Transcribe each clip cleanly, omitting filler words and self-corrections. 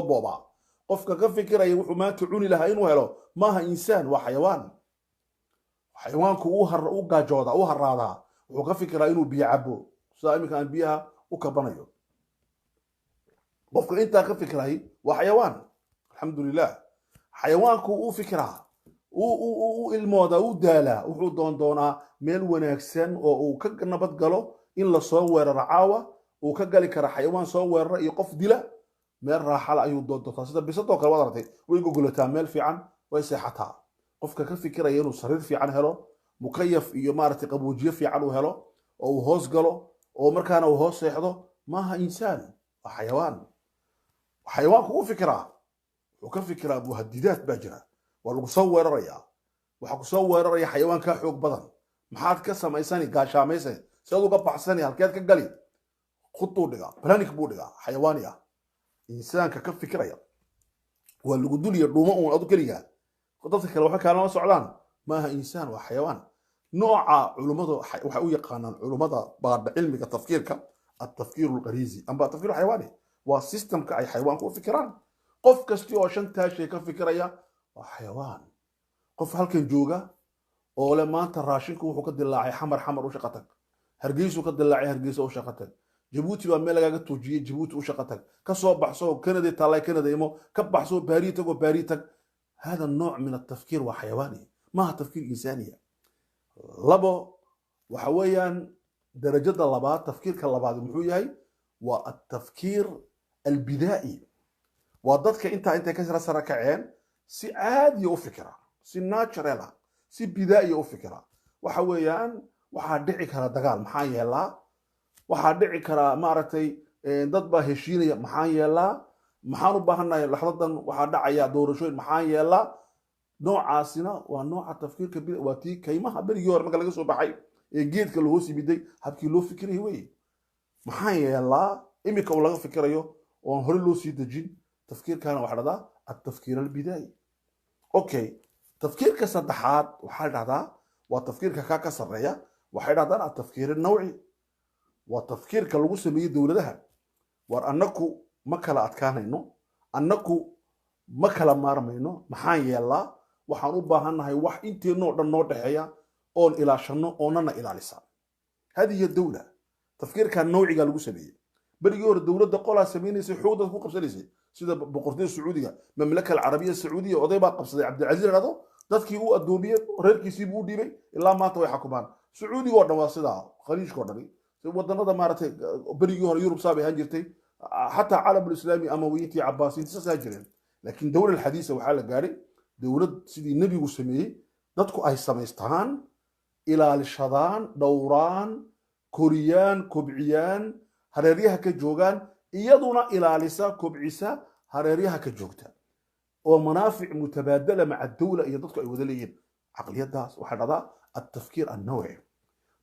Boobaa qofka ka fikiraya wuxuu maanta cuni lahaa inuu helo maaha insaan, waa xayawaan. Xayawaanku u gaajoodaa, u haraadaa, wuxuu ka fikiraa inuu biyo cabo, sidaa iminka aan biyaha u kabanayo. Qofka intaa ka fikiray waa xayawaan. Alxamdulilah, xayawaanku uu fikiraa, u ilmoodaa, u daalaa, wuxuu doondoonaa meel wanaagsan oo uu ka nabad galo in lasoo weeraro caawa, uu ka gali kara xayawaan soo weerara iyo qof dila. Meel raaxala ayuu doondoontaa, sida bisadoo kale. Waad aragtay, way gogolataa meel fiican, way seexataa. Qofka ka fikiraya inuu sariir fiican helo, mukayaf iyo maaragtay qaboojiye fiican uu helo oo uu hoos galo oo markaana uu hoos seexdo, maaha insaan, waa xayawaan. Xayawaanku u fikiraa, wuxuu ka fikiraa muhadidaad baa jira, waa lagu soo weerarayaa, waxaa ku soo weeraraya xayawaan kaa xoog badan. Maxaad ka samaysani? Gaashaamaysa, sidaad uga baxsani? Halkeed ka gali? Khuduu dhigaa, planning buu dhigaa xayawaani ah. Insaanka ka fikiraya waa lagu duliya dhuumo uun adu keligaa, dadka kale waxa kaalama socdaan, maaha insaan, waa xayawaan. Nooca culummadu waxay u yaqaanaan, culummada baadha cilmiga tafkiirka, altafkiir alghariizi amba atafkiir alxayawaani. Waa systemka ay xayawaanku u fikiraan. Qof kasti oo shantaa shay ka fikiraya waa xayawaan. Qof halkan jooga oo le maanta raashinku wuxuu ka dilaacay Xamar, Xamar u shaqo tag. Hargeysuu ka dilaacay, Hargeysa u shaqo tag. Jabuuti baa meel lagaaga tuujiyey, Jabuuti u shaqo tag. Ka soo baxso Canada taallay, Canada imo. Ka baxso Baariis tag oo Baariis tag. هذا النوع من التفكير وحيواني، ما هو تفكير إنسانية. Labo waxa weeyaan darajada labaad, tafkiirka labaad muxuu yahay? Waa altafkiir albidaa'i. Waa dadka intaa intay ka sara kaceen si caadiya u fikira, si natural ah, si bidaa'iya u fikira. Waxa weeyaan waxaa dhici kara dagaal, maxaa yeelaa? Waxaa dhici karaa maaragtay dad baa heshiinaya, maxaan yeelaa? Maxaan u baahannahay laxdadan? Waxaa dhacaya doorashooyin, maxaan yeelaa? Noocaasina waa nooca tafkiirka waa tii kaymaha berigii hore marka laga soo baxay ee geedka la hoos yimiday habkii loo fikirayay wey. Maxaan yeelaa iminka uu laga fikirayo oon hore loo sii dejin. Tafkiirkana waxaa dhahdaa altafkiir albidaa'i. Okay, tafkiirka saddexaad waxaa dhahdaa waa tafkiirka kaa ka sarreeya. Waxay dhahdaan altafkiir annawci. Waa tafkiirka lagu sameeyey dowladaha. War annaku ma kala adkaanayno, annaku ma kala maarmayno, maxaan yeelaa? Waxaan u baahannahay wax inteennoo dhan noo dhexeeya oon ilaashanno oonana ilaalisa. Hadihi dowla tafkiirka nawciga lagu sameeyey. Berigii hore dowladda qolaa samaynaysay, xoog dadka ku qabsanaysay, sida boqortooyada Sacuudiga, Mamlaka Alcarabiya Sacuudiya. Oday baa qabsaday, Cabdilcaziz la dhahdo, dadkii uu adoomiyey, reerkiisii buu u dhiibay, ilaa maanta way xakumaan. Sacuudiga oo dhan waa sidaa, Khaliijka oo dhani, wadanada maaragtay berigii hore Yurub saa bay ahaan jirtay, xataa caalamulislaami, Amawiyiintii, Cabaasiyiintii saas ahaan jireen. Laakiin dowla alxadiisa waxaa la gaadhay dowlad sidii nebigu sameeyey, dadku ay samaystaan, ilaalishadaan, dhowraan, koriyaan, kobciyaan, hareeryaha ka joogaan, iyaduna ilaalisa, kobcisa, hareeryaha ka joogta, oo manaafic mutabaadala maca dowla iyo dadku ay wada leeyihiin. Caqliyadaas waxaa dhahdaa altafkiir annawci.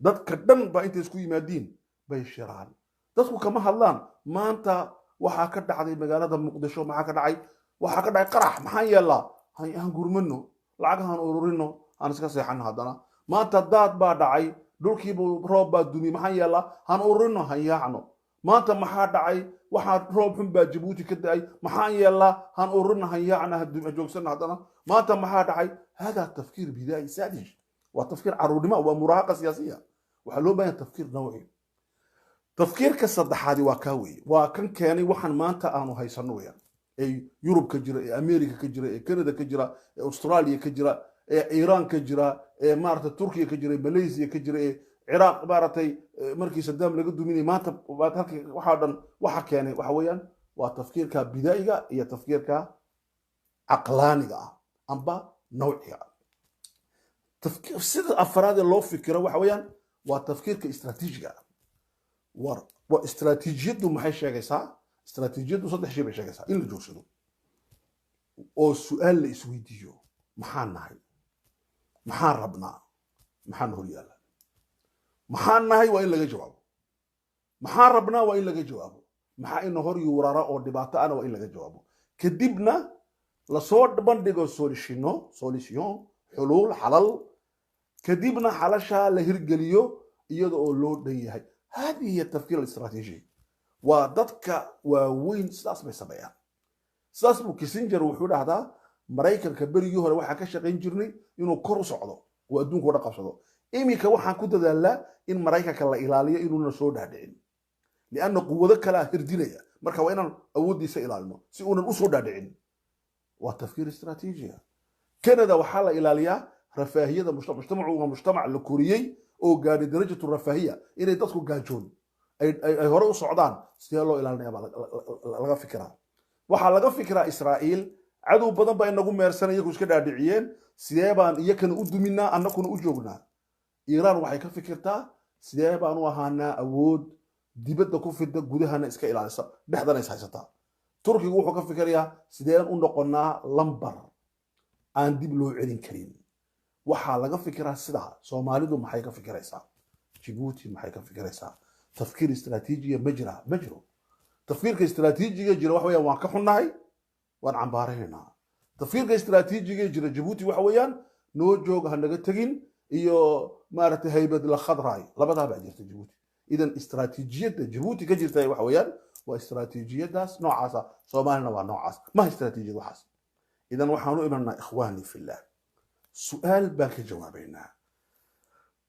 Dadka dhan baa intay isku yimaadiin bay shiraan. Dadku kama hadlaan maanta waxaa ka dhacday magaalada Muqdisho, maxaa ka dhacay? Waxaa ka dhacay qarax, maxaan yeelaa? Han gurmano, lacagahan ururino, aan iska seexano. Haddana maanta daad baa dhacay, dhulkiibu roob baa dumiyey, maxaan yeelaa? Han ururino, han yaacno. Maanta maxaa dhacay? Waxaa roob xun baa Jabuuti ka da'ay, maxaan yeelaa? Han ururino, han yaacno, ha joogsano. Haddana maanta maxaa dhacay? Hada tafkiir bidaa'i saadij, waa tafkiir caruurnimo, waa muraahaqa siyaasiya. Waxaa loo baahan tafkiir nawci. Tafkiirka saddexaadi waa kaa weeye, waa kan keenay waxaan maanta aanu haysano weyaan, ee Yurub ka jira, ee America ka jira, ee Canada ka jira, ee Australia ka jira, ee Iiraan ka jira, ee maaragtay Turkiya ka jira, ee Malaysia ka jira, ee Ciraaq maaragtay markii Saddam laga duminayay. Maanta halkii waxaa dhan waxa keenay waxa weeyaan waa tafkiirka bidaa'iga iyo tafkiirka caqlaaniga ah amba nawciga ah. Sida afraad ee loo fikiro waxa weeyaan waa tafkiirka istiraatiijiga ah. War waa istiraatiijiyaddu maxay sheegaysaa? Istiraatiijiyaddu saddex shay bay sheegaysaa: in la joogsado oo su-aal la isweydiiyo, maxaan nahay, maxaan rabnaa, maxaan hor yaalla? Maxaan nahay waa in laga jawaabo, maxaan rabnaa waa in laga jawaabo, maxaa ina hor yuurara oo dhibaato ana waa in laga jawaabo. Kadibna lasoo bandhigo solutiono, solution, xuluul, xalal. Kadibna xalashaa la hirgeliyo iyada oo loo dhan yahay. Hadihi hiya tafkiir alistraatiiji. Waa dadka waaweyn sidaas bay sameeyaan. Sidaas buu Kissinger wuxuu dhahdaa, Maraykanka berigii hore waxaan ka shaqayn jirnay inuu kor u socdo oo adduunka o dhan qabsado. Iminka waxaan ku dadaalnaa in Maraykanka la ilaaliyo inuuna soo dhaadhicin, lianna quwado kalea hirdinaya. Marka waa inaan awooddiisa ilaalino si uunan usoo dhaadhicin. Waa tafkiir istraatiijiya. Canada waxaa la ilaaliyaa rafaahiyada mujtamacu. Waa mujtamac la koriyey oo gaadhay darajatu rafaahiya, inay dadku gaajoon ay hore u socdaan. Sidee loo ilaalinaya baa laga fikiraa. Waxaa laga fikiraa Israa'iil, cadow badan baa inagu meersanay, iyagu iska dhaadhiciyeen. Sidee baan iyakana u duminaa, annakuna u joognaa? Iiraan waxay ka fikirtaa sidee baan u ahaanaa awood dibadda ku fida, gudahana iska ilaalisa, dhexdana is haysataa. Turkigu wuxuu ka fikirayaa sideen u noqonaa lambar aan dib loo celin karin. Waxaa laga fikiraa sidaa. Soomaalidu maxay ka fikiraysaa? Jibuuti maxay ka fikiraysaa? Tafkiir istraatiijiya ma jira, ma jiro. Tafkiirka istraatiijiga jira waxa weeyaan waan ka xunnahay, waan cambaaraynaynaa. Tafkiirka istraatiijiga jira Jabuuti waxa weeyaan noo joog, ha naga tegin, iyo maaragtay haybad la khadraay. Labadaa baa jirta Jabuuti. Idan istraatiijiyadda Jabuuti ka jirta waxa weeyaan waa istraatiijiyadaas noocaasa. Soomaalina waa noocaas, maha istraatiijiyad waxaas. Idan waxaan u imanaa, ikhwaani fillah, su-aal baan ka jawaabaynaa.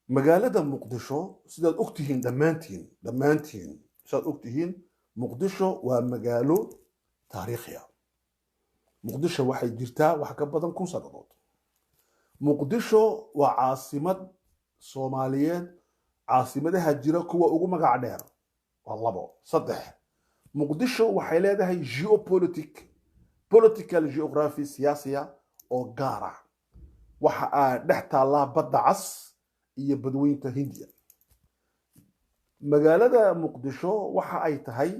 Magaalada Muqdisho, sidaad ogtihiin dhammaantiin, dhammaantiin sidaad ogtihiin, Muqdisho waa magaalo taariikhi ah. Muqdisho waxay jirtaa wax ka badan 1000 sannadood. Muqdisho waa caasimad Soomaaliyeed. Caasimadaha jira kuwa ugu magac dheer waa labo, saddex. Muqdisho waxay leedahay geopolitic, political geography, siyaasiya oo gaar ah. Waxa aa dhex taallaa Badda Cas iyo Badweynta Hindiya. Magaalada Muqdisho waxa ay tahay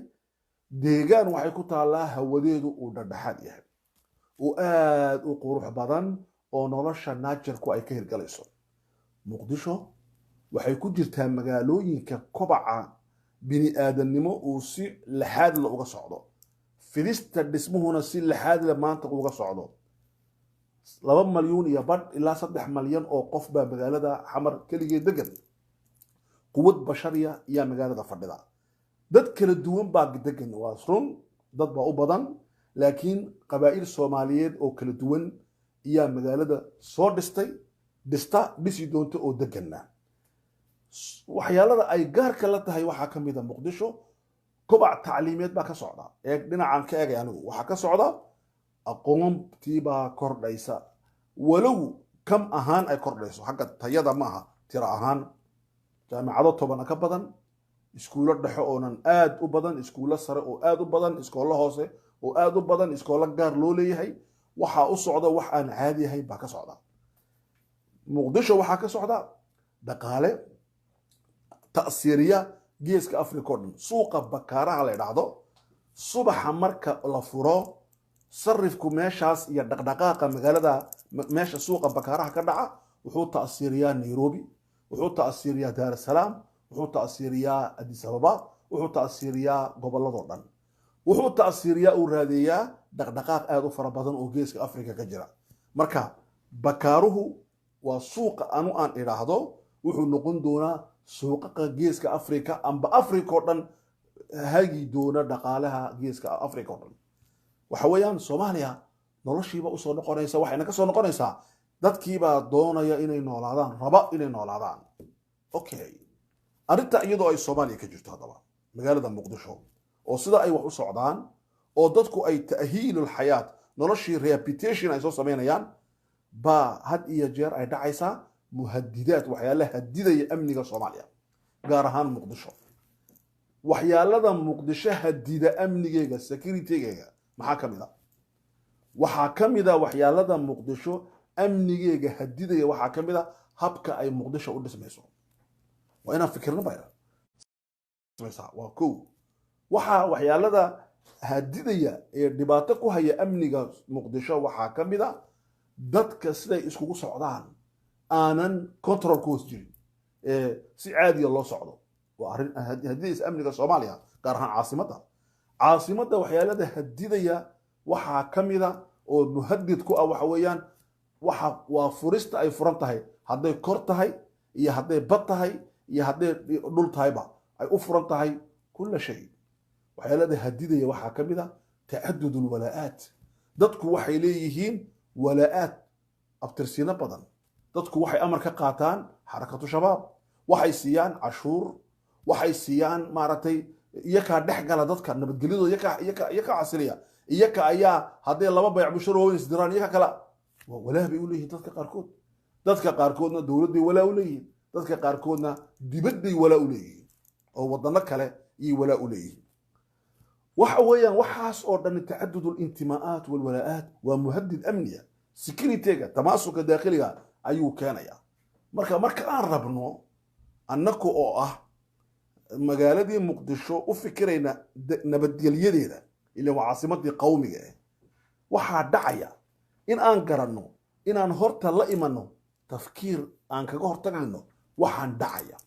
deegaan waxay ku taallaa hawadeedu uu dhadhexaad yahay oo aad u qurux badan oo nolosha naajarku ay ka hirgalayso. Muqdisho waxay ku jirtaa magaalooyinka kobaca bini aadamnimo uu si laxaadle uga socdo, fidista dhismuhuna si laxaadle maanta uga socdo. 2.5 malyan ilaa 3 malyan oo qof baa magaalada Xamar keligeed degan. Quwad bashariya ayaa magaalada fadhida. Dad kala duwan baa degan, waa run, dad baa u badan, laakiin qabaa'il Soomaaliyeed oo kala duwan ayaa magaalada soo dhistay, dhista, dhisi doonta oo deganna. Waxyaalada ay gaarka la tahay waxaa ka mid a Muqdisho kobac tacliimeed baa ka socda. Eeg dhinacan ka eegay anigu, waxaa ka socda aqoontii baa kordhaysa, walow kam ahaan ay kordhayso, xagga tayada maaha, tiro ahaan. Jaamicado 10 ka badan, iskuulo dhexe oonan aad u badan, iskuulo sare oo aad u badan, iskoollo hoose oo aad u badan, iskoollo gaar loo leeyahay. Waxaa u socda wax aan caadi ahayn baa ka socda Muqdisho. Waxaa ka socda dhaqaale ta'siiriya Geeska Africa o dhan. Suuqa Bakaaraha la idhaahdo, subaxa marka la furo, sarifku meeshaas iyo dhaqdhaqaaqa magaalada meesha suuqa Bakaaraha ka dhaca wuxuu ta'siiriyaa Nairobi, wuxuu ta'siiriyaa Daar es Salaam, wuxuu ta'siiriyaa Addis Ababa, wuxuu ta'siiriyaa gobolladoo dhan. Wuxuu ta'siiriyaa, uu raadeeyaa dhaqdhaqaaq aad u fara badan oo Geeska Africa ka jira. Marka Bakaaruhu waa suuqa anu aan idhaahdo wuxuu noqon doonaa suuqaqa Geeska Africa amba Africa oo dhan hagi doona dhaqaalaha Geeska Africa oo dhan. Waxa weeyaan Soomaaliya noloshiiba usoo noqonaysa, waxayna ka soo noqonaysaa dadkiibaa doonaya inay noolaadaan, raba inay noolaadaan. Okay, arrinta iyadoo ay Soomaaliya ka jirto, haddaba magaalada Muqdisho oo sida ay wax u socdaan oo dadku ay ta'hiilul xayaat, noloshii rehabilitation ay soo samaynayaan, baa had iyo jeer ay dhacaysaa muhadidaad, waxyaala hadidaya amniga Soomaaliya, gaar ahaan Muqdisho. Waxyaalada Muqdisho hadida amnigeega, securitygeega, maxaa ka mid a? Waxaa ka mid a waxyaalada Muqdisho amnigeega hadidaya, waxaa ka mid a habka ay Muqdisho u dhismayso. Waa inaan fikirno baya. Waa kow. Waxaa waxyaalada hadidaya ee dhibaato ku haya amniga Muqdisho waxaa ka mid a dadka siday iskugu socdaan aanan control ku hoos jirin ee si caadiya loo socdo. Waa arrin hadidaysa amniga Soomaaliya, gaar ahaan caasimadda. Caasimadda waxyaalada hadidaya waxaa ka mida oo muhadid ku ah waxa weeyaan waxa waa furista ay furan tahay, hadday kor tahay iyo hadday bad tahay iyo hadday dhul tahayba ay u furan tahay kulla shay. Waxyaalada hadidaya waxaa ka mid a tacadud ulwalaa'aat. Dadku waxay leeyihiin walaa'aad, abtirsiino badan. Dadku waxay amar ka qaataan Xarakatu Shabaab, waxay siiyaan cashuur, waxay siiyaan maaragtay, iyakaa dhex gala dadka nabadgelyadooda, iyakaa xasiliya, iyaka ayaa hadday laba bayc busharo waaweyn isdiraan iyaka kala waa walaa bay u leeyihiin dadka qaarkood. Dadka qaarkoodna dowladday walaa u leeyihiin, dadka qaarkoodna dibadday walaa u leeyihiin oo wadano kale iyay walaa u leeyihiin. Waxa weeyaan waxaas oo dhan tacadud alintimaa'aat walwalaa'aat waa muhadid amniya, securityga, tamaasuka daakhiliga ayuu keenayaa. Marka aan rabno annaku oo ah magaaladii Muqdisho u fikirayna nabadgelyadeeda, ila waa caasimadii qawmiga ah, waxaa dhacaya in aan garanno inaan horta la imanno tafkiir aan kaga hortagayno waxaan dhacaya.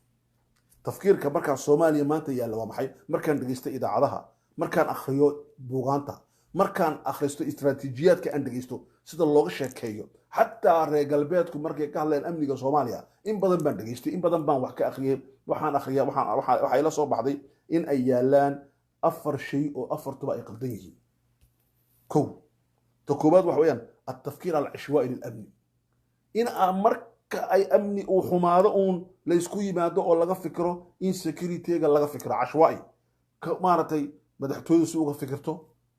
Tafkiirka markaa Soomaaliya maanta yaalla waa maxay? Markaan dhegeysto idaacadaha, markaan akhriyo buugaanta, markaan akhristo istiraatiijiyaadka, aan dhegeysto sida looga sheekeeyo, xataa reer galbeedku markay ka hadleen amniga Soomaaliya, in badan baan dhegeystay, in badan baan wax ka akhriyay. Waxaan akhriya waxaa ila soo baxday in ay yaalaan afar shay oo afartuba ay qaldan yihiin. Kow, ta koowaad waxa weeyaan altafkiir alcishwaa'i lilamni, in aan marka ay amni uu xumaado uun laysku yimaado oo laga fikiro in securityga laga fikiro cashwaa'i, maaragtay, madaxtooyadu si uga fikirto,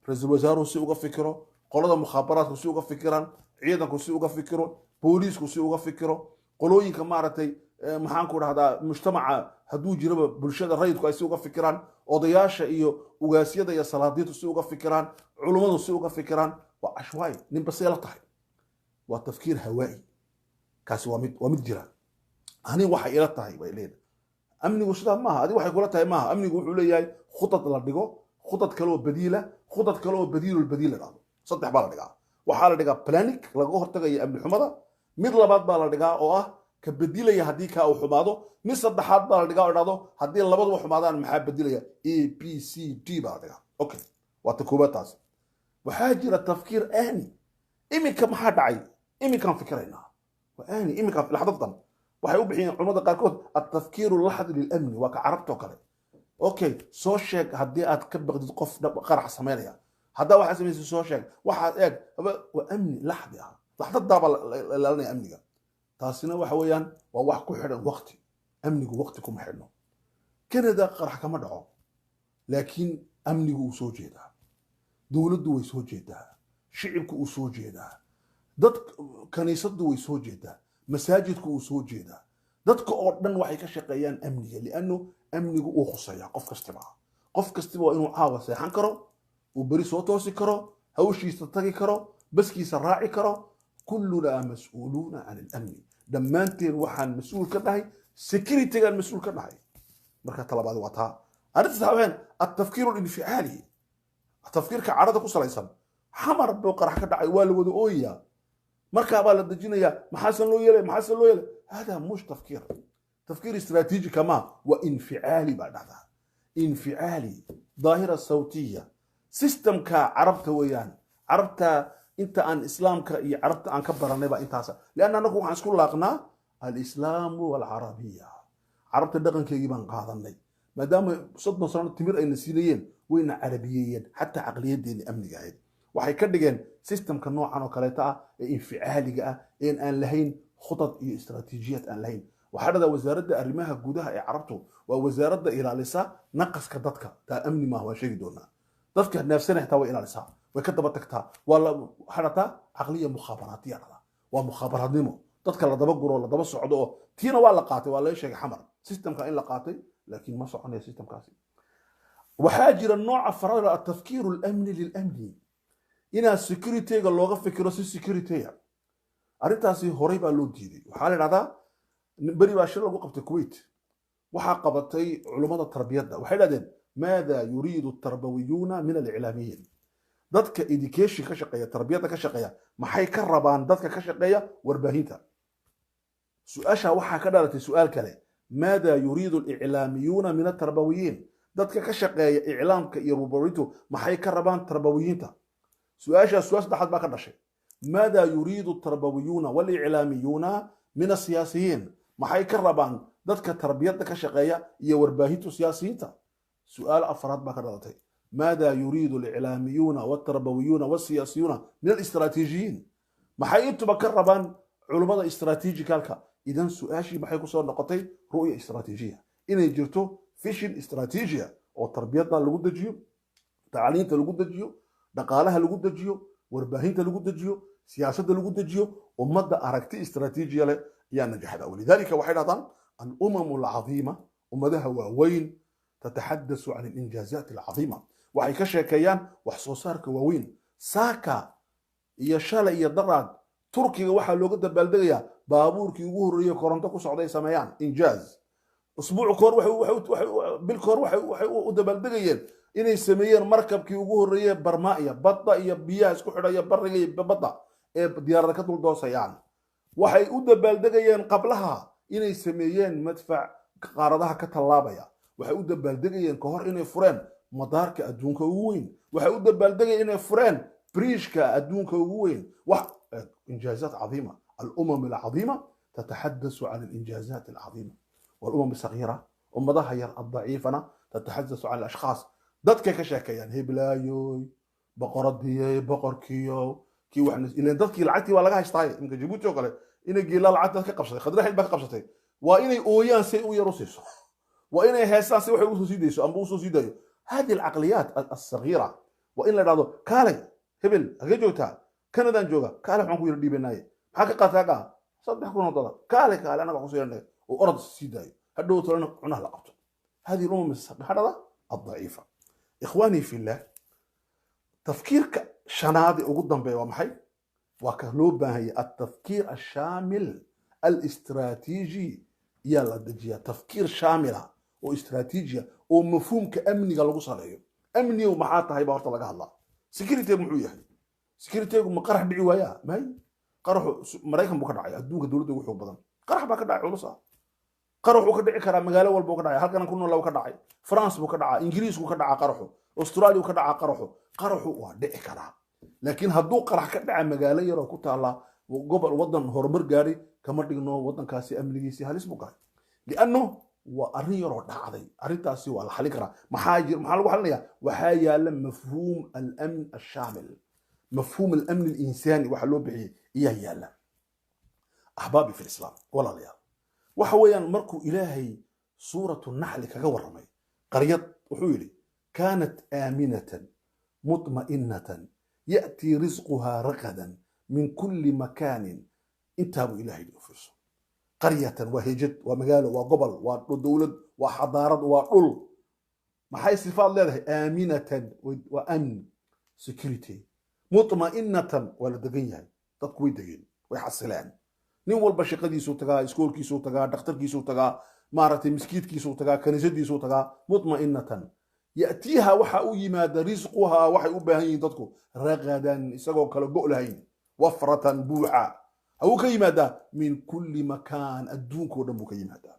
ra-iisul wasaaruhu si uga fikiro, qolada mukhaabaraadku si uga fikiraan, ciidanku si uga fikiro, booliisku si uga fikiro, qolooyinka maaragtay, maxaan ku dhahdaa, mujtamaca hadduu jiraba bulshada rayidku ay si uga fikiraan, odayaasha iyo ugaasyada iyo salaadiintu si uga fikiraan, culummadu si uga fikiraan. Waa cashwaa'i, ninba see la tahay, waa tafkiir hawaa'i. Kaasi waa mid jira. Ani waxay ila tahay bay leedahay. Amnigu sidaa maaha, adi waxay kula tahay maaha. Amnigu wuxuu leeyahay khudad la dhigo, khudad kale oo badiila, khudad kale oo badiilul badiil la dhahdo. Saddex baa la dhigaa. Waxaa la dhigaa planning laga hortagayo amni xumada, mid labaad baa la dhigaa oo ah ka bedilaya haddii kaa uu xumaado, mid saddexaad baa la dhigaa oo dhahdo haddii labaduba xumaadaan maxaa bedilaya? A B C D baa la dhigaa. Okay, waa ta koowaad taasi. Waxaa jira tafkiir aani, iminka maxaa dhacay, iminkaan fikiraynaa, waa aani, iminkaan, laxdadan. Waxay u bixiyeen culamada qaarkood altafkiiru laxdi lilamni, waa ka carabtoo kale. Okay, soo sheeg haddii aad ka baqdid qof qarax samaynaya, haddaa waxaad samaysay soo sheeg, waxaad eeg, waa amni laxdi ah, laxdadaabaa la ilaalinaya amniga. Taasina waxa weeyaan waa wax ku xidhan waqti. Amnigu waqti kuma xidhno. Canada qarax kama dhaco, laakiin amnigu uu soo jeedaa, dowladdu way soo jeedaa, shicibku uu soo jeedaa, dad kaniisaddu way soo jeedaa, masaajidku uu soo jeedaa, dadka oo dhan waxay ka shaqeeyaan amniga, liannu amnigu uu khuseeyaa qof kastiba. Qof kastiba waa inuu caawa seexan karo, uu beri soo toosi karo, hawshiisa tagi karo, baskiisa raaci karo. Kullunaa mas-uuluuna can alamni, dhammaanteen waxaan mas-uul ka dhahay securitygaan mas-uul ka dhahay. Marka talabaad waa taa. Arrinta saddexaad waxaan altafkiiru alinficaali, tafkiirka cadhada ku salaysan. Xamar buu qarax ka dhacay, waa la wada ooyayaa, markaa baa la dejinayaa, maxaasan loo yeelay, maxaasan loo yeelay? Hada mush tafkiir, tafkiir istiraatiiji kama, waa inficaali baa dhahdaa, inficaali, daahira sawtiya, systemka carabta weeyaan. Carabta inta aan islaamka iyo carabta aan ka baranay baa intaasa, lianna anagu waxaan isku laaqnaa alislaamu walcarabiya, carabta dhaqankeygii baan qaadanay. Maadaama 30 sano timir ayna siinayeen, wayna carabiyeeyeen, xataa caqliyadeeni amniga ahayd waxay ka dhigeen systemka noocan oo kaleeta ah ee inficaaliga ah een aan lahayn khudad iyo istaraatiijiyad aan lahayn. Waxaa dhahdaa wasaaradda arrimaha gudaha ee carabtu waa wasaaradda ilaalisa naqaska dadka. Taa amni maaha, waan sheegi doonaa. Dadka neefsana xitaa way ilaalisaa, way ka daba tagtaa. Waa la waxaa dhahdaa caqliya mukhaabaraatiya dhahdaa, waa mukhaabaraadnimo, dadka la daba guro, la daba socdo. Oo tiina waa la qaatay, waa laga sheegay Xamar systemka in la qaatay, laakiin ma soconaya systemkaasi. Waxaa jira nooca farada, atafkiiru alamni lilamni, inaa securityga looga fikiro si securityga. Arrintaasi horey baa loo diiday. Waxaa la idhahdaa beri baa shir lagu qabtay Kuwait, waxaa qabatay culummada tarbiyadda. Waxay dhahdeen: maada yuriidu tarbawiyuuna min aliclaamiyiin? Dadka education ka shaqeeya, tarbiyadda ka shaqeeya, maxay ka rabaan dadka ka shaqeeya warbaahinta? Su-aasha waxaa ka dhalatay su-aal kale: maada yuriidu aliclaamiyuuna min atarbawiyiin? Dadka ka shaqeeya iclaamka iyo warbaahintu maxay ka rabaan tarbawiyiinta? Su-aashaas su-aal saddexaad baa ka dhashay: maada yuriidu tarbawiyuuna waliclaamiyuuna min asiyaasiyiin? Maxay ka rabaan dadka tarbiyadda ka shaqeeya iyo warbaahintu siyaasiyiinta? Su-aal afraad baa ka dhalatay. Maada yuriidu aliclaamiyuuna waltarbawiyuuna walsiyaasiyuuna min alistraatiijiyiin? Maxay intuba ka rabaan culummada istraatiijikalka? Idan su-aashii maxay kusoo noqotay? Ru'ya istraatiijiya, inay jirto vision istraatiijiya oo tarbiyadda lagu dejiyo, tacliinta lagu dejiyo, dhaqaalaha lagu dejiyo, warbaahinta lagu dejiyo, siyaasadda lagu dejiyo. Ummadda aragti istraatiijiya leh ayaa najaxda. Walidaalika waxay dhahdaan alumamu alcadiima, ummadaha waaweyn, tataxadasu can alinjaazaat alcadiima, waxay ka sheekeeyaan wax soo saarka waaweyn. Saaka iyo shalay iyo daraad Turkiga waxaa looga dabaaldegayaa baabuurkii ugu horreeyey koronto ku socday sameeyaan, injaaz. Usbuuc kahor, bil kahor, waxay u dabaaldegayeen inay sameeyeen markabkii ugu horreeyey barmaaiya badda iyo biyaha isku xidhaya, bariga iyo badda ee diyaarada ka dul doosayaan. Waxay u dabaaldegayeen qablaha inay sameeyeen madfac qaaradaha ka tallaabaya. Waxay u dabaaldegayeen ka hor inay fureen madaarka adduunka ugu weyn. Waxay u dabaaldegayeen inay fureen briishka adduunka ugu weyn. Wax injaazaat cadiima. Alumam alcadiima tataxadasu can alinjaazaat alcadiima, walumam asagiira, ummadaha yar addaciifana, tataxadasu can alashkhaas, dadkay ka sheekeeyaan, heblaayoy, boqoradiyey, boqorkiyo kii wax ileen dadkii lacagtii waa laga haystaaye. Imka Jabuuti oo kale inay geelaa lacagta ka qabsatay, Khadraxid baa ka qabsatay. Waa inay ooyaan say u yar u siiso, waa inay heestaan si waxay usoo sii dayso amba usoo sii dayo. Hadihi alcaqliyaat alsagiira waa in la dhahdo: kaalay hebel, hagee joogtaa? Kanadaan jooga. Kaalay, waxaan ku yara dhiibanaaye, maxaa ka qaataa? Kaa $3,000. Kaalay, kaalay, anaga waxaan kusoo yeranay oo orod sii daayo, hadhow tolana cunaha la qabto. Hadihi lumam maxaa dhada addaciifa. Ikhwaanii fillah, tafkiirka shanaad ee ugu dambeeya waa maxay? Waa ka loo baahanya altafkiir alshaamil alistraatiiji. Yaa la dejiyaa tafkiir shaamila oo istraatiijiya oo mafhuumka amniga lagu saleeyo. Amnigu maxaa tahay baa horta laga hadlaa. Security muxuu yahay? Securitygu ma qarax dhici waayaa? May, qaraxu Maraykan buu ka dhacay, adduunka dowladda ugu xoog badan. Qarax baa ka dhacay culus ah. Qarax wuu ka dhici karaa magaalo walba ka dhacay. Halkan ku nool ka dhacay, France buu ka dhacaa, Ingiriisku ka dhacaa qaraxu, Australia ka dhacaa qaraxu. Qaraxu waa dhici karaa, laakiin hadduu qarax ka dhaca magaalo yaroo ku taala gobol wadan horumar gaadhay, kama dhigno wadankaasi amnigiisii halis buu galay, lianno waa arrin yaroo dhacday. Arrintaasi waa la xalin karaa. Maxaa jir? Maxaa lagu xalinayaa? Waxaa yaala mafhuum alamn ashaamil, mafhuum alamn alinsaani waxa loo bixiyey iyaa yaala. Axbaabi fi lislaam, walaalayaal, waxa weeyaan markuu Ilaahay suuratu Naxli kaga warramay qaryad, wuxuu yidhi: kaanat aaminatan mutma'inatan ya'tii risquhaa ragadan min kulli makaanin. Intaa buu Ilahay yidhi. U fiirso, qaryatan waa hejad, waa magaalo, waa gobol, waa dowlad, waa xadaarad, waa dhul. Maxay sifaad leedahay? Aaminatan waa amn, security. Mutma'inatan waa la degan yahay, dadku way degeen, way xasileen. Nin walba shaqadiisuu tagaa, iskoolkiisuu tagaa, dhakhtarkiisuu tagaa, maaragtay, miskiidkiisuu tagaa, kaniisadiisuu tagaa. Mutma'inatan ya'tiiha, waxa u yimaada, risquhaa, waxay u baahan yihiin dadku, ragadan, isagoo kale go' lahayn, wafratan, buuxa. Hawuu ka yimaadaa? Min kulli makaan, adduunkao dhan buu ka yimaadaa.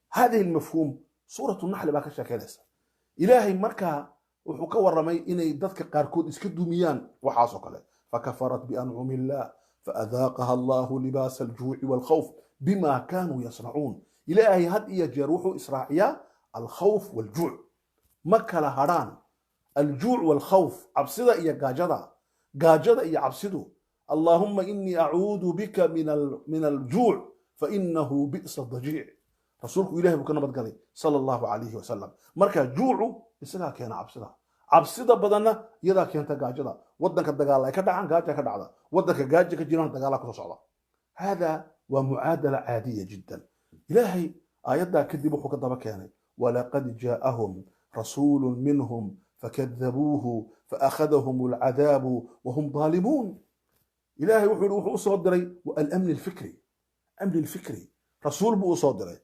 Hadihi almafhuum suuratu Naxli baa ka sheekeynaysa. Ilaahay markaa wuxuu ka warramay inay dadka qaarkood iska dumiyaan waxaasoo kale. Fakafarat biancumi illah faadaaqaha Allahu libaasa aljuuci waalkhawf bima kaanuu yasnacuun. Ilaahay had iyo jeer wuxuu israaciyaa alkhawf waaljuuc, ma kala hadhaan. Aljuuc waalkhawf, cabsida iyo gaajada, gaajada iyo cabsidu. Allaahuma inii acuudu bika min aljuuc fainahu bi'sa dajiic. Rasuulku Ilahay buu ka nabad galay sala Allahu calayhi wasalam. Marka juucu isagaa keena cabsida, cabsida badanna iyadaa keenta gaajada. Wadanka dagaal ay ka dhacaan, gaaja ka dhacda. Wadanka gaaja ka jiraan, dagaala kusoo socda. Hada waa mucaadala caadiya jiddan. Ilaahay aayaddaa kadib wuxuu ka daba keenay: walaqad jaa'ahum rasuulu minhum fakadabuuhu faakhadahum alcadaabu wahum daalimuun. Ilaahay wuxuu yihi wuxuu usoo diray alamni alfikri, amni alfikri rasuul buu usoo diray,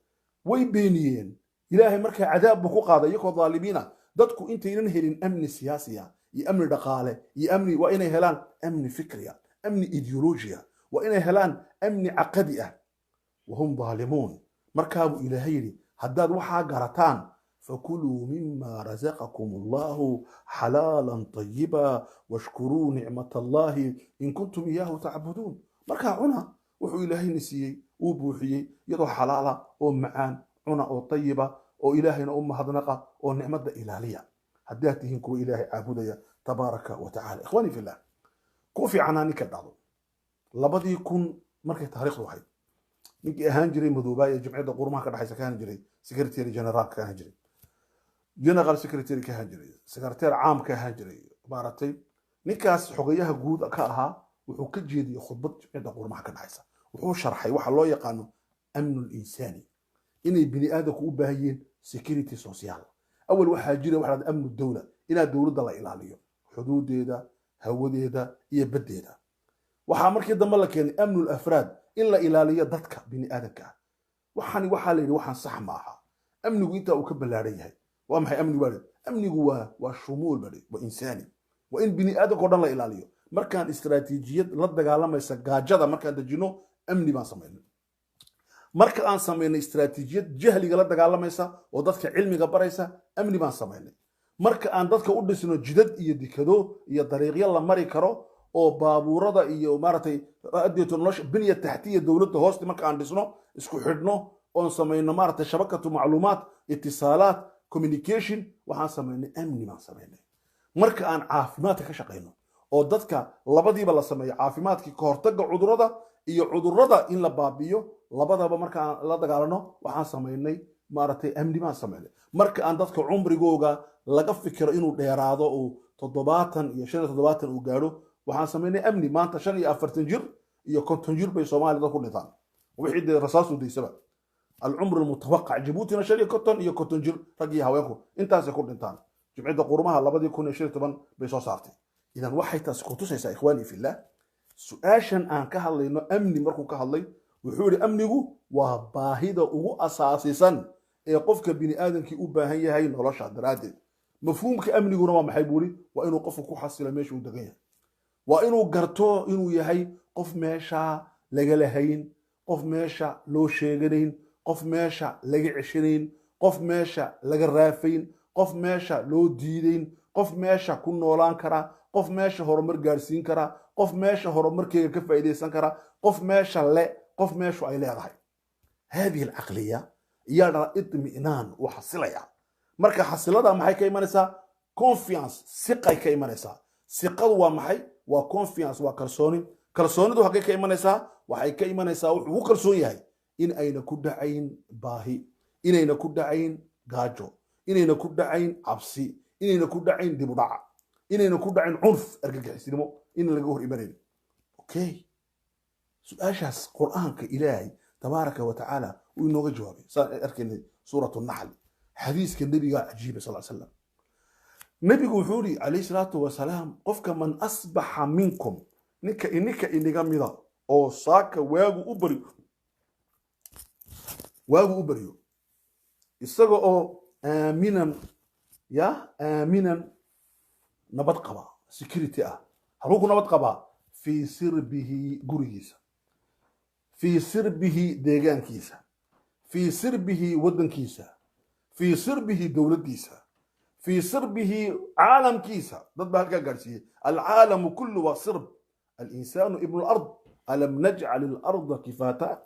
way beeniyeen. Ilaahay markaa cadaab buu ku qaaday iyagoo dhaalimiina. Dadku intaynan helin amni siyaasiya iyo amni dhaqaale iyo amni, waa inay helaan amni fikriya, amni ideolojiya, waa inay helaan amni caqadi ah. Wahum daalimuun. Markaabuu Ilaahay yidhi: haddaad waxaa garataan, fakuluu mima razaqakum Allahu xalaalan tayiba washkuruu nicmat Allahi in kuntum iyaahu tacbuduun. Markaa cuna wuxuu Ilaahayna siiyey, uu buuxiyey, iyadoo xalaala oo macaan cuna oo tayiba, oo Ilaahayna u mahadnaqa oo nicmadda ilaaliya. Haddaad tihiin kuwa Ilaahay caabudaya tabaaraka wa tacaala. Ikhwaani fillah, ku fiicanaa ninka dhacdo 2000 markay taariikhdu ahayd, ninkii ahaan jiray madoobaa ee Jimciyadda Qurumaha ka dhexaysa ka ahaan jiray secretary general, ka ahaan jiray general secretary, ka ahaan jiray secretary caam, ka ahaan jiray maaragtay ninkaas xogayaha guud ka ahaa, wuxuu ka jeediyey khudbad Jimciyadda Qurumaha ka dhexaysa. Wuxuu sharxay waxa loo yaqaano amnu linsaani, inay bini aadamku u baahan yihiin security social. Awal waxaa jira waxa la amnu dowla, inaad dowladda la ilaaliyo xuduudeeda, hawadeeda iyo baddeeda. Waxaa markii dambe la keenay amnu afraad, in la ilaaliyo dadka bini aadamka ah. Waxani waxaa la yidhi waxaan sax ma aha, amnigu intaa uu ka ballaaran yahay. Waa maxay amnigu baa? Amnigu waa shumuul baa, waa insaani, waa in bini aadamka o dhan la ilaaliyo. Markaan istaraatiijiyad la dagaalamaysa gaajada markaan dejino, amni baan samaynay. Marka aan samaynay istaraatiijiyad jahliga la dagaalamaysa oo dadka cilmiga baraysa, amni baan samaynay. Marka aan dadka u dhisno jidad iyo dikado iyo dariiqyo la mari karo oo baabuurada iyo maaragtay adeeto nolosha binya taxtiya dowladda hooste, marka aan dhisno, isku xidhno oon samayno maaragtay shabakatu macluumaat, itisaalaat, communication, waxaan samaynay amni baan samaynay. Marka aan caafimaadka ka shaqayno oo dadka labadiiba la sameeyo, caafimaadkii, ka hortagga cudurrada iyo cudurrada in la baabi'iyo labadaba, marka aan la dagaalano, waxaan samaynay maaragtay amni baan samaynay. Marka aan dadka cumrigooga laga fikiro inuu dheeraado uu 70 iyo 75 uu gaadho, waxaan samaynay amni. Maanta 45 jir iyo 50 jir bay Soomaaliya dad ku dhintaan, wixii dee rasaasu daysaba. Alcumr almutawaqac Jabuutina 55 iyo 50 jir rag iyo haweenku intaasay ku dhintaan. Jimciyadda Qurumaha 2015 bay soo saartay. Idan waxay taasi ku tusaysaa, ikhwaani fillah, su-aashan aan ka hadlayno amni. Markuu ka hadlay wuxuu yihi amnigu waa baahida ugu asaasisan ee qofka bini aadamkii u baahan yahay nolosha daraaddeed. Mafhuumka amniguna waa maxay buu yidhi? Waa inuu qofku ku xasilo meesha uu degan yahay, waa inuu garto inuu yahay qof meesha laga lahayn, qof meesha loo sheeganayn, qof meesha laga ceshanayn, qof meesha laga raafayn, qof meesha loo diidayn, qof meesha ku noolaan kara, qof meesha horumar gaadhsiin kara, qof meesha horumarkeega ka faa'iidaysan kara, qof meesha le, qof meeshu ay leedahay. Hadihi alcaqliya iyaa dhala idmi'naan, uu xasilaya. Marka xasilada maxay ka imanaysaa? Confiance, siqay ka imanaysaa. Siqadu waa maxay? Waa confiance, waa kalsooni. Kalsoonidu halkay ka imanaysaa? Waxay ka imanaysaa wuxuu ku kalsoon yahay in ayna ku dhacayn baahi, inayna ku dhacayn gaajo, inayna ku dhacayn cabsi, inayna ku dhacayn dib u dhaca, inayna ku dhacayn cunf, argagixisnimo in laga hor imanayn. Okay, su-aashaas Qur'aanka Ilaahay tabaaraka wa tacaala uu inooga jawaabay, saan arkaynay suuratu Naxl. Xadiiska nebiga cajiiba sal slam, nebigu wuxuu yidhi calayhi salaatu wasalaam: qofka man asbaxa minkum, ninka ininka iniga mida oo saaka waagu u baryo, waagu u baryo isaga oo aaminan, ya aaminan, nabad qaba, security ah. Halkuu ku nabad qabaa? Fii sirbihi, gurigiisa, fii sirbihi, deegaankiisa, fii sirbihi, waddankiisa, fii sirbihi, dowladdiisa, fii sirbihi, caalamkiisa. Dad baa halkaa gaadhsiiyey alcaalamu kullu waa sirb. Alinsaanu ibnu lard, alam najcal alarda kifaata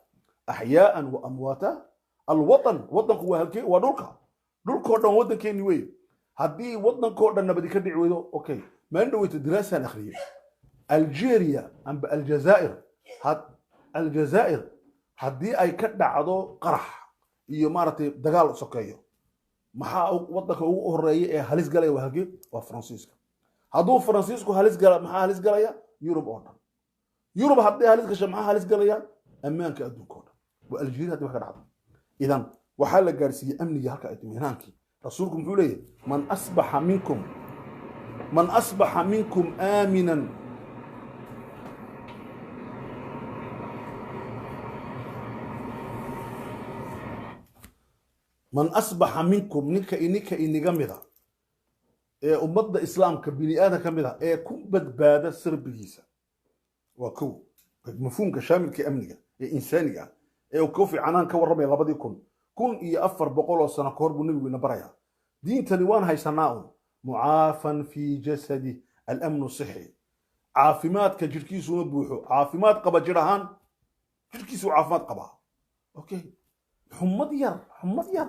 axyaaan wa amwaata. Alwatan, waddanku waa halkee? Waa dhulka, dhulkoo dhan waddankeeni wey. Haddii waddankoo dhan nabadi ka dhici weydo, okay, maalin dhaweyta diraasaan akhriyey Algeria amba Aljazaa'ir, Aljazaa'ir haddii ay ka dhacdo qarax iyo maaragtay dagaal sokeeyo, maxaa waddanka ugu horeeya ee halis galaya? Waa halkee? Waa Faransiiska. Hadduu Faransiisku halis gala, maxaa halis galaya? Yurub oo dhan. Yurub hadday halis gasho, maxaa halis galaya? Ammaanka adduunka oo dhan. Waa Algeria haddii wax ka dhacdo. Idan waxaa la gaadhsiiyey amnigii halka itminaankii. Rasuulku muxuu leeyahay? Man asbaxa minkum, man asbaxa minkum aaminan. Man asbaxa minkum, ninka ininka iniga mida ee ummadda islaamka bini aadam ka mid a ee ku badbaada sirbigiisa, waa kow mafhuumka shaamilka amniga ee insaaniga ah ee uu Kofi Annan ka warramaya 2000, 1400 oo sano kahor buu nebigu ina barayaa. Diintani waan haysanaa un. Mucaafan fii jasadi, alamnu sixi, caafimaadka jirhkiisuna buuxo, caafimaad qaba jir ahaan, jirhkiisu caafimaad qabaa. Okay, xumad yar, xumad yar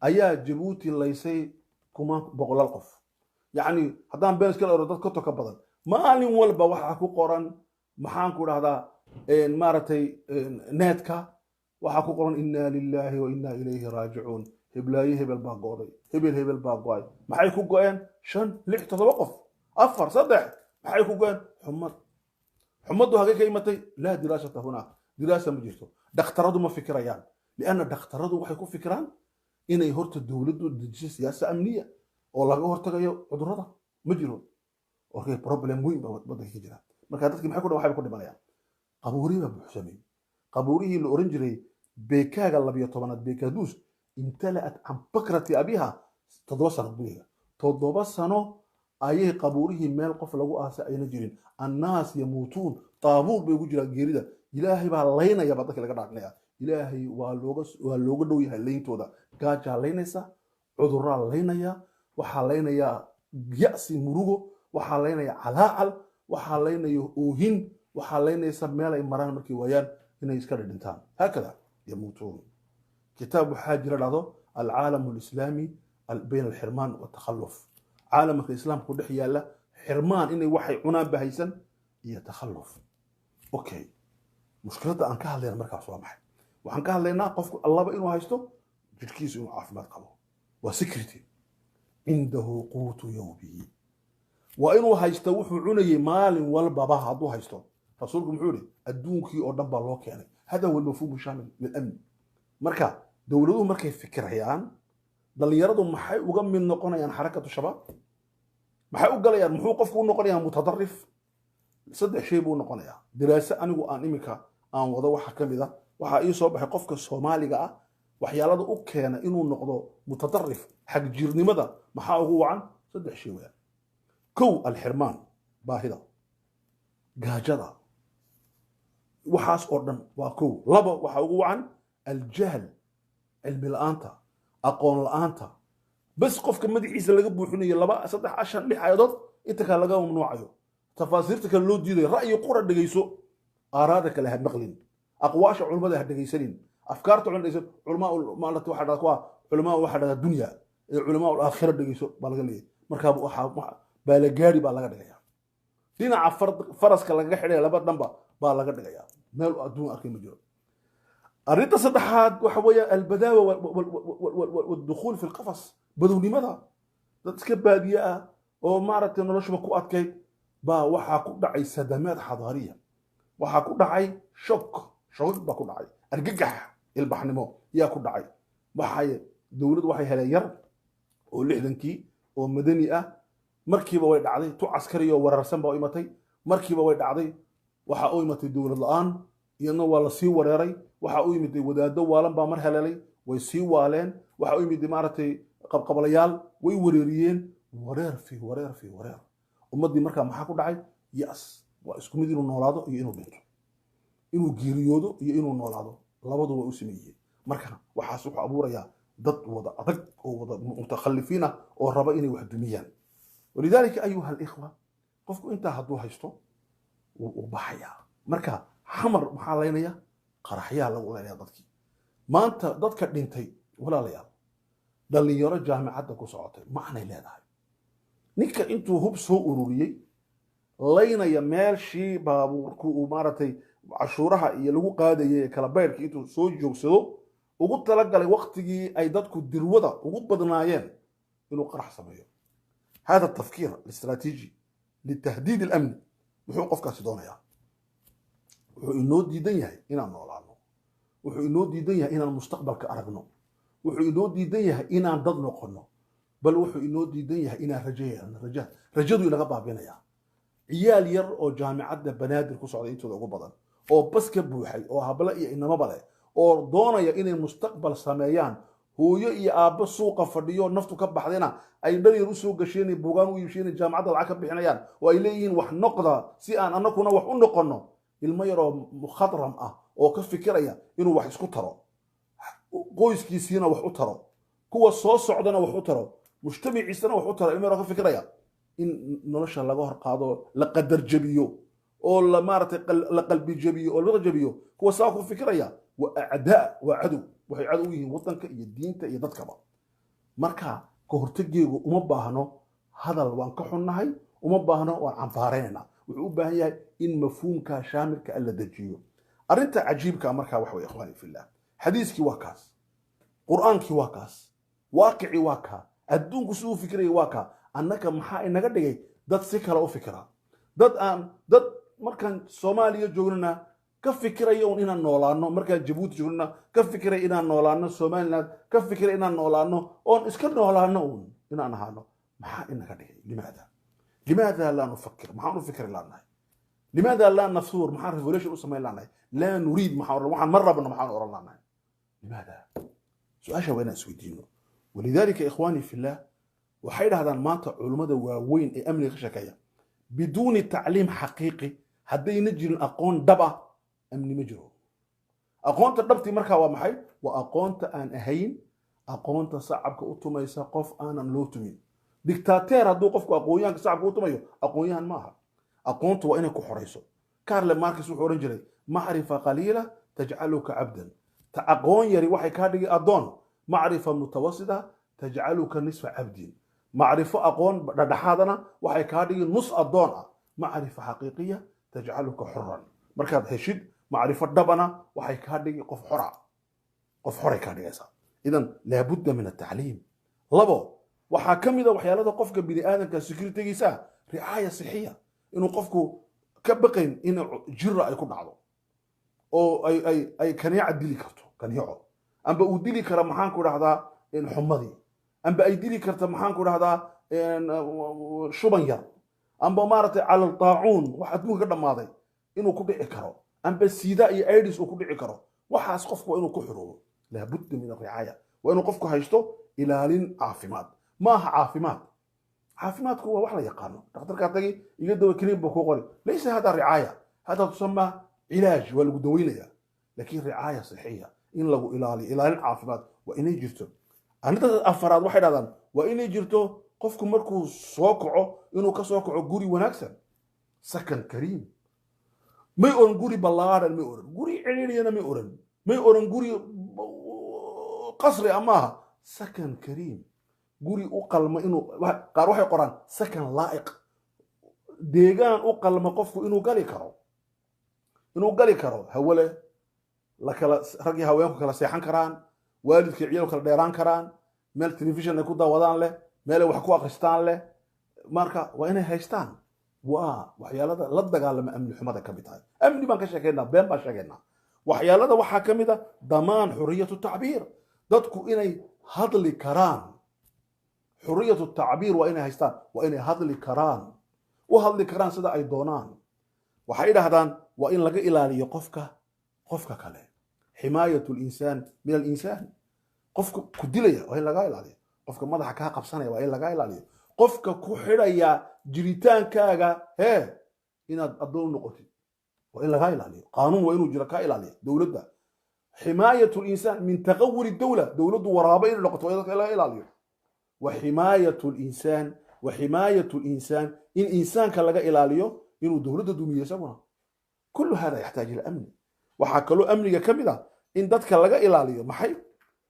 ayaa Jabuuti laysay. Kumaan boqolaal qof, yacni haddaan been iskala oro, dad 50 ka badan maalin walba waxaa ku qoran, maxaan ku dhahdaa, maaragtay, needka waxaa ku qoran "Inna lillahi wa inna ilayhi raajicuun, heblaaye hebel baa go'day, hebel hebel baa go'ay." Maxay ku go'een? Shan, lix, toddoba qof, afar, saddex. Maxay ku go'een? Xumad. Xumaddu hagee ka imatay? Laa diraasata hunaak, diraasa ma jirto. Dhakhtaradu ma fikirayaan, lianna dhakhtaradu waxay ku fikiraan inay horta dowladdu dejiso siyaasa amniya oo laga hortagayo cudurrada. Ma jiro. Okay, problem weyn baa waddanka ka jira. Marka dadkii maxay ku waxay ku dhimanayaan? Qabuurihii baa buuxsamay. Qabuurihii la oran jiray beekaaga 12aad, beekaaduus, imtala'at can bakrati abiha. 7 sano gudaheeda, 7 sano ayay qabuurihii meel qof lagu aasay ayna jirin. Annaas yamuutuun, taabuur bay ugu jiraan geerida. Ilaahay baa laynaya, baa dadka laga dhaaqnaya. Ilaahay waa looga dhow yahay layntooda. Gaajaa laynaysa, cuduraa laynaya, waxaa laynayaa ya'si, murugo, waxaa laynaya calaacal, waxaa laynaya oohin, waxaa laynaysa meel ay maraan markay waayaan inay iska dhidhintaan. Haakada yamuutuun. Kitaab waxaa jira dhahdo "Alcaalam alislaami bayna alxirmaan waltakhalluf", caalamka islaamka ku dhex yaalla xirmaan, inay waxay cunaan bahaysan, iyo takhalluf. Okay, mushkiladda aan ka hadlayna markaas waa maxay? Waxaan ka hadlaynaa qofku allaba inuu haysto jidhkiisu inuu caafimaad qabo, waa security, cindahu quutu yowmihi, waa inuu haysto wuxuu cunayay maalin walbaba. Hadduu haysto, rasuulku muxuu yihi? Adduunkii oo dhan baa loo keenay. Hada huwa almafhuum shaamil lilamn. Marka dowladuhu markay fikirayaan, dhallinyaradu maxay uga mid noqonayaan xarakatu shabaab? Maxay u galayaan? Muxuu qofku u noqonayaa mutadarif? Saddex shay buu noqonayaa. Diraase anigu aan iminka aan wado waxaa ka mid a, waxaa ii soo baxay qofka Soomaaliga ah waxyaalada u keena inuu noqdo mutadarif, xagjirnimada, maxaa ugu wacan? Saddex shay weyaan. Kow, alxirmaan, baahida, gaajada, waxaas oo dhan waa kow. Labo, waxaa ugu wacan aljahl, cilmi la'aanta, aqoon la'aanta. Bas qofka madaxiisa laga buuxinayo laba, saddex, ashan, lix aayadood, inta kale laga mamnuucayo, tafaasiirta kale loo diidayo, ra'yi qura dhegayso, aaraada kale ha maqlin, aqwaasha culimmada ha dhegaysanin, afkaarta culimada dhegaysan. Culamaa maarata waxaa dhahdaa kuwa culamaa, waxaa dhahdaa dunya ee culamaa aakhira dhegayso baa laga leeyahay. Markaa waxaa baalagaari baa laga dhigaya, dhinaca faraska lagaga xidhaya, laba dhanba baa laga dhigaya, meel adduun arkay ma jiro. Arrinta saddexaad waxa weeye albadaawa waddukhuul fi lqafas, badownimada. Dad iska baadiye ah oo maaragtay noloshuba ku adkayd baa waxaa ku dhacay sadamaad xadaariya, waxaa ku dhacay shock, shock baa ku dhacay, argagax ilbaxnimo yaa ku dhacay. Waxay dowladdu waxay heleen yar oo 60kii oo madani ah, markiiba way dhacday. Tu caskari oo weerarsan baa u imatay, markiiba way dhacday. Waxaa u imatay dowlad la-aan, iyadna waa la sii wareeray. Waxaa u yimiday wadaado waalan baa mar heleelay, way sii waaleen. Waxaa u yimiday maaragtay qabqablayaal, way wareeriyeen. Wareer fi wareer fi wareer. Ummaddii markaa maxaa ku dhacay? Yas, waa isku mid inuu noolaado iyo inuu dhinto, inuu geeriyoodo iyo inuu noolaado, labadu way u sameeyeen. Marka waxaas wuxuu abuurayaa dad wada adag oo wada mutakhalifiin ah oo raba inay wax dumiyaan. Walidaalika, ayuha alikhwa, qofku intaa hadduu haysto wuu baxayaa. Marka Xamar maxaa laynaya? Qaraxyaa lagu laynaya dadkii. Maanta dadka dhintay, walaalayaal, dhallinyaro jaamicadda ku socotay macnay leedahay. Ninka intuu hub soo ururiyey laynaya meeshii baabuurku uu maaragtay cashuuraha iyo lagu qaadayay kala baydhkii, intuu soo joogsado ugu talagalay waktigii ay dadku dirwada ugu badnaayeen inuu qarax sameeyo, hada tafkiir الاستراتيجي litahdiid اlamni, muxuu qofkaasi doonayaa? Wuxuu inoo diidan yahay inaan noolaano, wuxuu inoo diidan yahay inaan mustaqbalka aragno, wuxuu inoo diidan yahay inaan dad noqono, bal wuxuu inoo diidan yahay inaan rajo yeelano. Rajadu inaga baabinaya. Ciyaal yar oo jaamicadda Banaadir ku socday intooda ugu badan, oo bas ka buuxay, oo hablo iyo inamaba leh, oo doonaya inay mustaqbal sameeyaan, hooyo iyo aabbo suuqa fadhiyo naftu ka baxdayna ay dhar yar usoo gasheen, buugaan u iibsheen, jaamacadda lacag ka bixinayaan, oo ay leeyihiin wax noqda si aan annakuna wax u noqonno. Ilmo yaroo mukhadram ah oo ka fikiraya inuu wax isku taro, qoyskiisiina wax u taro, kuwa soo socdana wax u taro, mujtamaciisana wax u taro, ilmo yaroo ka fikiraya in nolosha laga hor qaado, la qadar jabiyo oo la maaragtay la qalbi jabiyo oo laga jabiyo, kuwa saa ku fikiraya waa acdaa, waa cadow. Waxay cadow u yihiin waddanka iyo diinta iyo dadkaba. Marka Ka hortageegu uma baahno hadal waan ka xunnahay, uma baahno waan canfaaraynayna. Wuxuu u baahan yahay in mafhuumka shaamilka la dejiyo. Arrinta cajiibka markaa waxa weye, ikhwaani fillah, xadiiskii waa kaas, qur'aankii waa kaas, waaqicii waa kaa, adduunku siduu u fikiraya waa kaa. Annaka maxaa inaga dhigay dad si kale u fikira? Dad aan dad markaan Soomaaliya joognana ka fikiraya un inaan noolaano, markaan Jabuuti joognana ka fikiraya inaan noolaano, Somaliland ka fikiraya inaan noolaano, oon iska noolaano uun inaan ahaano, maxaa inaga dhigay? Limaada, limaada laa nufakir? Maxaan u fikri laanahay? Limaada laa nasuur? Maxaan revolution u samayn laanahay? Laa nuriid, maxaan oran waxaan ma rabno, maxaan oran laanahay? Limaada? Su-aasha waa inaan isweydiino. Walidaalika, ikhwaanii fillah, waxay dhahdaan maanta culummada waaweyn ee amniga ka sheekeeya, biduuni tacliim xaqiiqi, haddayna jirin aqoon dhab ah, amni ma jiro. Aqoonta dhabtii markaa waa maxay? Waa aqoonta aan ahayn aqoonta sacabka u tumaysa qof aanan loo tumin, dictateer. Hadduu qofku aqoonyahanka sacabka u tumayo, aqoonyahan ma aha. Aqoontu waa inay ku xorayso. Karl Marx wuxuu odhan jiray: "Macrifa qaliila tajcaluka cabdan." Ta aqoon yari waxay kaa dhigi addoon. Macrifa mutawasita tajcaluka nisfa cabdin. Macrifo aqoon dhadhaxaadana waxay kaa dhigi nus addoon ah. Macrifa xaqiiqiya tajcaluka xuran. Markaad heshid macrifo dhabana, waxay kaa dhigi qof xora, qof xoray kaa dhigaysaa. Idan laabudda min atacliim. Labo, waxaa ka mid a waxyaalada qofka bini aadamka securitygiisa ricaaya sixiya, inuu qofku ka baqayn in jira ay ku dhacdo oo ay kaneeca dili karto, kaneeco amba uu dili kara, maxaan ku dhahdaa, xumadii, amba ay dili karta, maxaan ku dhahdaa, shuban yar, amba maaragtay calal taacuun, wax adduunka ka dhammaaday inuu ku dhici karo, amba sida iyo AIDS uu ku dhici karo. Waxaas qofku waa inuu ku xoroobo. Laabudda min aricaaya, waa inuu qofku haysto ilaalin caafimaad. Maaha caafimaad, caafimaadku waa wax la yaqaano, dhakhtarkaa tagi, iga dawa, kiniin buu kuu qori. Laysa hada ricaaya, hada tusamaa cilaaj, waa lagu daweynaya. Laakiin ricaaya sixiya, in lagu ilaaliyo, ilaalin caafimaad waa inay jirto. Arrinta afaraad waxay dhahdaan waa inay jirto qofku markuu soo kaco inuu ka soo kaco guri wanaagsan, sakan kariim. May oran guri ballaadhan, may oran guri cidhiidhiyana, may oran guri qasri ah maaha. Sakan kariim, guri u qalma inuu, qaar waxay qoraan sakan laa'iq, deegaan u qalma qofku inuu gali karo, hawale la kala, raggii haweenku kala seexan karaan, waalidkii ciyaalku kala dheeraan karaan, meel telefishon ay ku daawadaan leh, meel ay wax ku akhristaan leh. Marka waa inay haystaan. Waa waxyaalada la dagaalama amni xumada ka mid tahay. Amni baan ka sheekaynaa, been baan sheegaynaa. Waxyaalada waxaa ka mid a damaan xuriyatu tacbiir, dadku inay hadli karaan. Xuriyatu tacbiir waa inay haystaan, waa inay hadli karaan, u hadli karaan sida ay doonaan. Waxay dhahdaan waa in laga ilaaliyo qofka qofka kale, ximaayatu linsaan min alinsaan. Qofka ku dilaya waa in laga ilaaliyo, qofka madaxa kaa qabsanaya waa in laga ilaaliyo, qofka ku xidhaya jiritaankaaga hee inaad addoon noqotid waa in laga ilaaliyo. Qaanuun waa inuu jiro kaa ilaaliya dowladda. Ximaayatu linsaan min taqawuri dowla, dowladdu waraabo inay noqoto waa in dadka laga ilaaliyo. Wa ximaayatu linsaan, wa ximaayatu linsaan, in insaanka laga ilaaliyo inuu dowladda dumiyo isaguna. Kullu hada yaxtaaj ila amni. Waxaa kaloo amniga ka mid ah in dadka laga ilaaliyo maxay?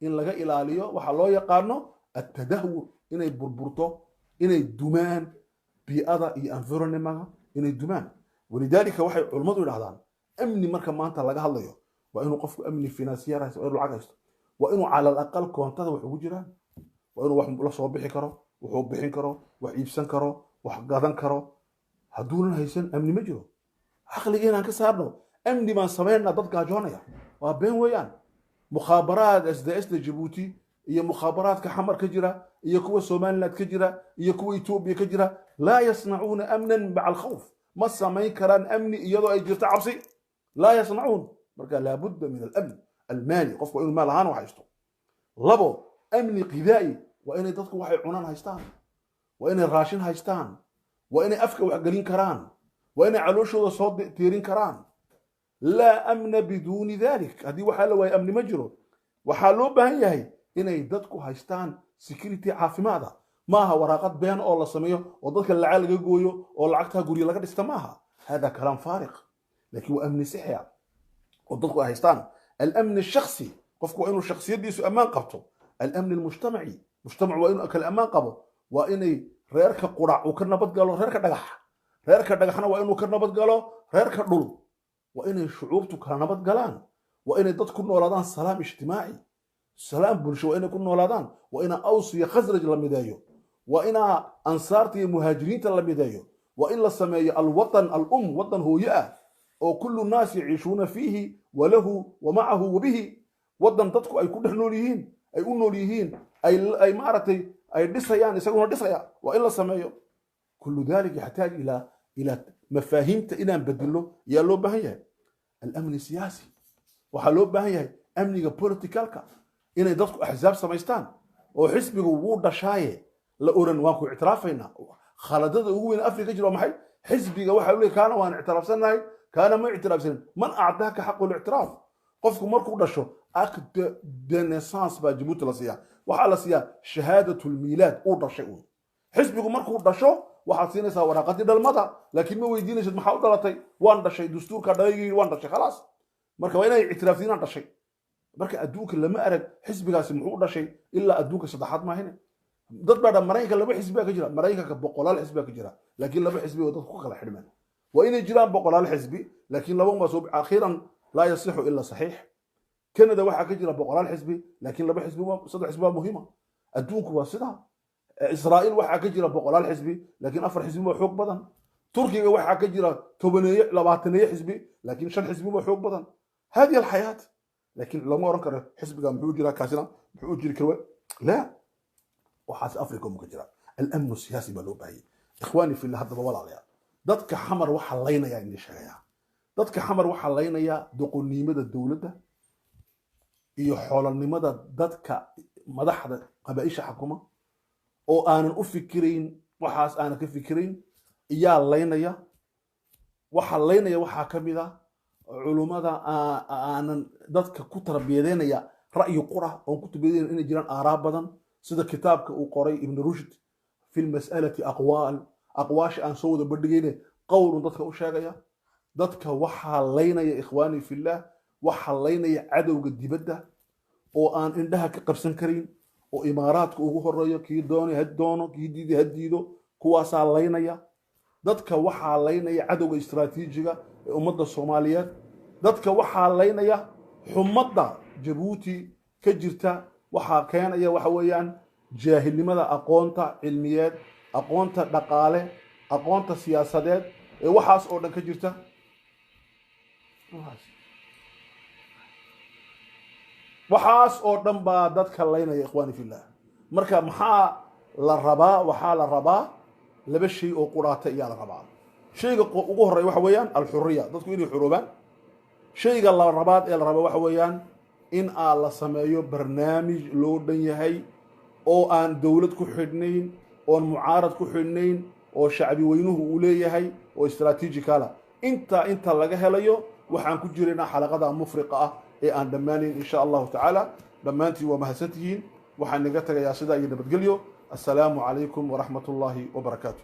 In laga ilaaliyo waxa loo yaqaano attadahwur, inay burburto, inay dumaan bii'ada iyo environmentga, inay dumaan. Walidaalika waxay culummadu yidhahdaan amni marka maanta laga hadlayo waa inuu qofku amni financier haysto, waa inuu lacag haysto, waa inuu cala alaqal koontada wax ugu jiraan, waa inuu wax la soo bixi karo, wuxuu bixin karo, wax iibsan karo, wax gadan karo. Hadduunan haysan, amni ma jiro. Caqliga inaan ka saarno amni baan samaynaa dad gaajoonaya waa been weeyaan. Mukhaabaraad SDS da Jabuuti iyo mukhaabaraadka Xamar ka jira iyo kuwa Somaliland ka jira iyo kuwa Etoobiya ka jira laa yasnacuuna amnan maca alkhawf. Ma samayn karaan amni iyadoo ay jirto cabsi, laa yasnacuun. Marka laabudda min alamn almaali, qofku waa inuu maal ahaan wax haysto. Labo, amni qidaa'i, waa inay dadku waxay cunaan haystaan, waa inay raashin haystaan, waa inay afka wax gelin karaan, waa inay calooshooda soo tiirin karaan. Laa amna biduuni dalik. Haddii waxaa la waayo, amni ma jiro. Waxaa loo baahan yahay inay dadku haystaan security caafimaada. Maaha waraaqad been oo la sameeyo oo dadka lacag laga gooyo oo lacagtaa guryo laga dhista, maaha. Hada kalaam faariq. Laakiin waa amni sixi ah oo dadku ay haystaan. Alamni shakhsi, qofku waa inuu shakhsiyadiisu ammaan qabto. Alamni almujtamaci. Mujtamacu waa inuu kala ammaan qabo. Waa inay reerka qurac uu ka nabad galo reerka dhagax, reerka dhagaxna waa inuu ka nabad galo reerka dhul. Waa inay shucuubtu kala nabad galaan. Waa inay dad ku noolaadaan salaam ijtimaaci, salaam bulsho waa inay ku noolaadaan. Waa inaa Aws iyo Khasraj la mideeyo, waa inaa Ansaarta iyo Muhaajiriinta la mideeyo. Waa in la sameeyo alwatan alum, wadan hooye ah oo kullu naas yaciishuuna fiihi walahu wa macahu wa bihi, wadan dadku ay ku dhex nool yihiin, ay u nool yihiin, ay maaragtay ay dhisayaan, isaguna dhisaya, waa in la sameeyo. Kullu dalika yaxtaaj ila mafaahiimta inaan bedelo ayaa loo baahan yahay. Alamni siyaasi waxaa loo baahan yahay, amniga politicalka, inay dadku axzaab samaystaan oo xisbigu wuu dhashaaye la oran waan ku ictiraafaynaa. Khaladada ugu weyn Afrika jira waa maxay? Xisbiga waxa uu leeyahay kaana waan ictiraafsannahay, kaana ma ictiraafsanin. Man acdaaka xaqu lictiraaf? Qofku markuu dhasho acte de naissance baa Jabuuti la siiyaa, waxaa la siiyaa shahaadatu lmiilaad, uu dhashay uun. Xisbigu markuu dhasho waxaad siinaysaa waraaqadii dhalmada, laakiin ma weydiinaysid maxaa u dhalatay. Waan dhashay, dastuurka dhalayga, waan dhashay, khalaas. Marka waa inay ictiraafsiin inaan dhashay. Marka adduunka lama arag xisbigaasi muxuu u dhashay ilaa adduunka saddexaad maahine. Dad baa dhan Maraykanka laba xisbi baa ka jira. Maraykanka boqolaal xisbi baa ka jira, laakiin laba xisbi oo dadku ku kala xidhmaan. Waa inay jiraan boqolaal xisbi, laakiin laba unbaa soo akhiiran laa yasixu ila saxiix. Canada waxaa ka jira boqolaal xisbi, laakiin laba xisbi, saddex xisbi waa muhiima. Adduunku waa sidaa. Israa'iil waxaa ka jira boqolaal xisbi, laakiin afar xisbi waa xoog badan. Turkiga waxaa ka jira tobaneeye, labaataneeye xisbi, laakiin shan xisbi waa xoog badan. Hadihi alxayaat. Laakiin lama oran karo xisbiga muxuu jiraa, kaasina muxuu jiri karo. La, waxaas Africa uma ka jira. Alamnu siyaasi baa loo baahiyay, ikhwaani fillah. Haddaba walaalayaal, dadka Xamar waxaa laynayaa idin sheegayaa, dadka Xamar waxaa laynayaa doqonnimada dowladda iyo xoolanimada dadka madaxda qabaaisha xakuma oo aanan u fikirayn, waxaas aanan ka fikirayn iyaa laynaya. Waxaa laynaya waxaa ka mid ah culummada aanan dadka ku tarbiyadeynaya ra'yi qura, oon ku tarbiyadeynaya inay jiraan aaraa badan, sida kitaabka uu qoray Ibn Rushd, fi lmas'alati aqwaal, aqwaasha aan soo wada bandhigayne qowlun dadka u sheegaya. Dadka waxaa laynaya, ikhwaani fillah, waxaa laynaya cadowga dibadda oo aan indhaha ka qabsan karin, oo Imaaraadka ugu horeeyo. Kii doonay ha doono, kii diiday ha diido, kuwaasaa laynaya dadka. Waxaa laynaya cadowga istiraatiijiga ee ummadda Soomaaliyeed. Dadka waxaa laynaya xumadda Jabuuti ka jirta. Waxaa keenaya waxa weeyaan jaahilnimada aqoonta cilmiyeed, aqoonta dhaqaale, aqoonta siyaasadeed ee waxaas oo dhan ka jirta. Waxaas oo dhan baa dadka laynaya, ikhwaani fillah. Marka maxaa la rabaa? Waxaa la rabaa laba shay oo quraata iyaa la rabaa. Shayga ugu horreeya waxa weeyaan alxuriya, dadku inay xuroobaan. Shayga la rabaad ee la raba waxa weeyaan in aa la sameeyo barnaamij loo dhan yahay oo aan dowlad ku xidhnayn, oon mucaarad ku xidhnayn, oo shacbi weynuhu uu leeyahay oo istaraatiijikala. Intaa inta laga helayo waxaan ku jiraynaa xalaqada mufriqa ah ee aan dhammaanayn, insha Allahu tacaala. Dhammaantiin waa mahadsantihiin. Waxaan naga tagayaa sidaa iyo nabadgelyo. Assalaamu calaykum waraxmat ullaahi wabarakaatu.